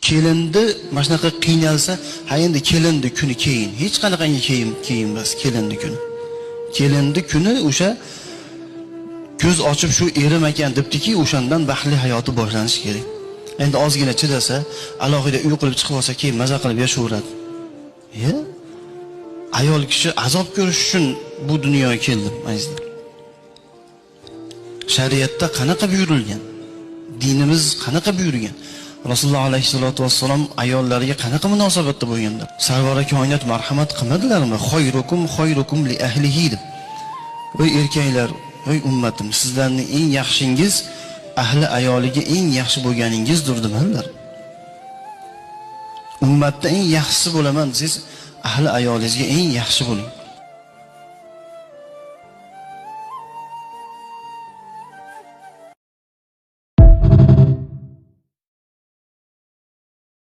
Kelinni mana shunaqa qiynalsa, ha endi kelinni kuni keyin, hech qanaqangi keyin emas, kelinni kuni. Kelinni kuni o'sha ko'z ochib shu erim ekan debdiki, o'shandan baxtli hayoti boshlanishi kerak. Endi ozgina chidasa, alohida uy qilib chiqib olsa, keyin maza qilib yashayveradi. Ayol kishi azob ko'rish uchun bu dunyoga keldi, azizlar. Shariatda qanaqa buyurilgan? Dinimiz qanaqa buyurgan? Rasululloh alayhisolatu vassalom ayollarga qanaqa munosabatda bo'lganlar? Sarvari koinot marhamat qilmadilarmi? Xoyrukum xoyrukum li ahlihi deb. Ey erkaklar, ey ummatim, sizlarning eng yaxshingiz ahli ayoliga eng yaxshi bo'lganingizdir demadilar. Ummatda eng yaxshisi bo'laman desangiz, ahli ayolingizga eng yaxshi bo'ling.